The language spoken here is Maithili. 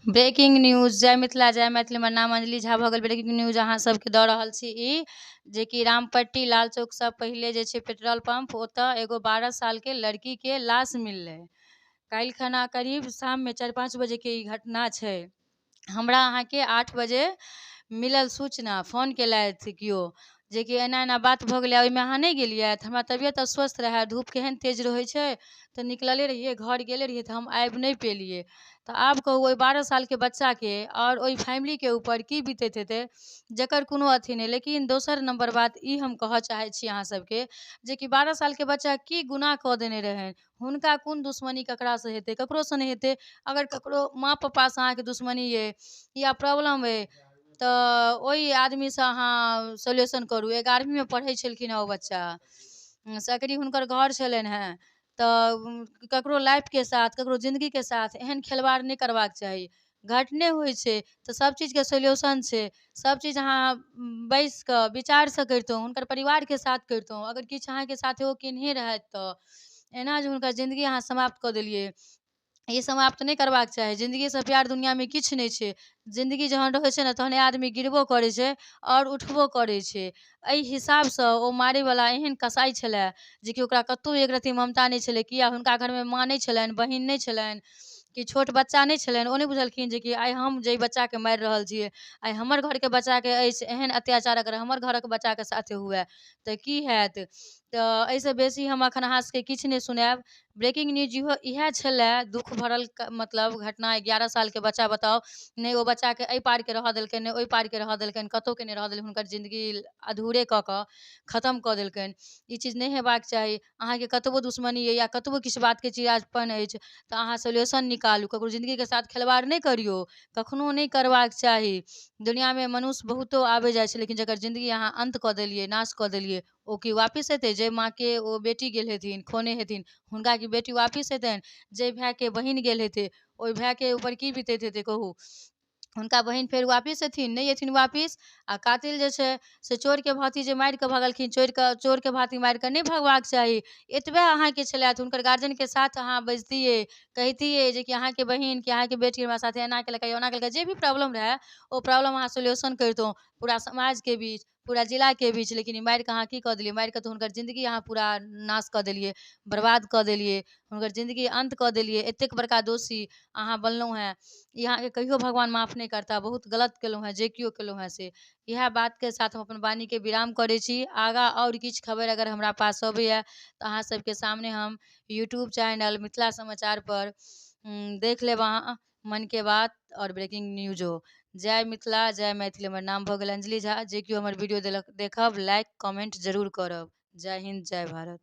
ब्रेकिंग न्यूज, जय मिथिला जय मैथिली। हमर नाम अंजलि झा भऽ गेल। ब्रेकिंग न्यूज अहाँ सबके दऽ रहल छी ई जेकि रामपट्टी लाल चौकसँ पहिले जे छै पेट्रोल पम्प, ओतऽ एगो 12 सालके लड़कीके लाश मिललै काल्हि खना करीब शाममे 4-5 बजेके ई घटना छै। हमरा अहाँके 8 बजे मिलल सूचना, फोन केलथि केओ जेकि एना एना बात भऽ गेलै। ओहिमे अहाँ नहि गेलियै तऽ हमरा तबियत अस्वस्थ रहए, धूप केहन तेज रहै छै तऽ निकलले रहियै, घर गेले रहियै तऽ हम आबि नहि पेलियै। तऽ आब कहू ओहि 12 सालके बच्चाके आओर ओहि फैमिलीके ऊपर की बीतैत हेतै, जकर कोनो अथी नहि। लेकिन दोसर नम्बर बात ई हम कहऽ चाहै छी अहाँ सबके जेकि 12 सालके बच्चा की गुनाह कऽ देने रहनि, हुनका कोन दुश्मनी ककरासँ हेतै? ककरोसँ नहि हेतै। अगर ककरो माँ पप्पासँ अहाँके दुश्मनी अइ या प्रॉब्लम अइ तऽ ओहि आदमीसँ अहाँ सोल्यूशन करू। 11वींमे पढ़ै छलखिन हेँ ओ बच्चा, सकरी हुनकर घर छलनि हेँ। तऽ ककरो लाइफके साथ, ककरो जिन्दगीके साथ एहन खेलवाड़ नहि करबाक चाही। घटने होइ छै तऽ सब चीजके सोल्यूशन छै। सब चीज अहाँ बैसि कऽ विचारसँ करितहुँ, हुनकर परिवारके साथ करितहुँ, अगर किछु अहाँके साथे ओ केनहे रहथि तऽ। एना जे हुनकर जिन्दगी अहाँ समाप्त कऽ देलियै, ई समाप्त नहि करबाक चाही। जिन्दगीसँ प्यार दुनिआँमे किछु नहि छै। जिन्दगी जहन रहै छै ने तहने आदमी गिरबो करै छै आओर उठबो करै छै। एहि हिसाबसँ ओ मारैवला एहन कसाइ छलए जेकि ओकरा कतहु एक रत्ती ममता नहि छलै। किया हुनका घरमे माँ नहि छलनि, बहिन नहि छलनि, कि छोट बच्चा नहि छलनि? ओ नहि बुझलखिन जेकि आइ हम जाहि बच्चाके मारि रहल छियै, आइ हमर घरके बच्चाके अछि एहन अत्याचार अगर हमर घरक बच्चाके साथे हुए तऽ की हैत? तऽ एहिसँ बेसी हम एखन अहाँ सबके किछु नहि सुनायब। ब्रेकिंग न्यूज इहो इएह छलए, दुःख भरल मतलब घटना। 11 सालके बच्चा, बताउ नहि ओ बच्चाके एहि पारके रहऽ देलकनि, नहि ओहि पारके रहऽ देलकनि, कतहुके नहि रहऽ देलकनि। हुनकर जिन्दगी अधूरे कऽ कऽ खतम कऽ देलकनि। ई चीज नहि हेबाक चाही। अहाँके कतबो दुश्मनी अइ या कतबो किछु बातके चिड़ापन अछि तऽ अहाँ सोल्यूशन निकालू, ककरो जिन्दगीके साथ खेलवाड़ नहि करियौ, कखनो नहि करबाक चाही। दुनिआँमे मनुष्य बहुतो आबै जाइ छै, लेकिन जकर जिन्दगी अहाँ अन्त कऽ देलियै, नाश कऽ देलियै, ओ की वापिस एतै? जाहि माँके ओ बेटी गेल हेथिन, खोने हेथिन, हुनका की बेटी वापिस एतनि? जाहि भायके बहिन गेल हेतै, ओहि भायके ऊपर की बीतैत हेतै कहू? हुनका बहिन फेर वापिस एथिन? नहि एथिन वापिस। आ कातिल जे छै से चोरके भाँति जे मारि कऽ भगलखिन, चोरके चोरके भाँति मारि कऽ नहि भगबाक चाही। एतबे अहाँके छलए तऽ हुनकर गार्जियनके साथ अहाँ बजितियै, कहितियै जेकि अहाँके बहिन कि अहाँके बेटी हमरा साथे एना केलकै, ओना केलकै। जे भी प्रॉब्लम रहए ओ प्रॉब्लम अहाँ सोल्यूशन करितहुँ पूरा समाजके बीच, पूरा जिलाके बीच। लेकिन ई मारि कऽ अहाँ की कऽ देलियै? मारि कऽ तऽ हुनकर जिन्दगी अहाँ पूरा नाश कऽ देलियै, बर्बाद कऽ देलियै, हुनकर जिन्दगी अन्त कऽ देलियै। एतेक बड़का दोषी अहाँ बनलहुँ हेँ, ई अहाँके कहियो भगवान माफ नहि करता। बहुत गलत केलहुँ हेँ जे केओ केलहुँ हेँ से। इएह बातके साथ हम अपन वाणीके विराम करै छी। आगाँ आओर किछु खबरि अगर हमरा पास अबैए तऽ अहाँ सबके सामने हम यूट्यूब चैनल मिथिला समाचारपर देख लेब अहाँ मनके बात आओर ब्रेकिंग न्यूजो। जय मिथिला जय मैथिली। हमर नाम भऽ गेल अंजलि झा। जे केओ हमर वीडियो देलक देखब, लाइक कमेंट जरूर करब। जय हिन्द जय भारत।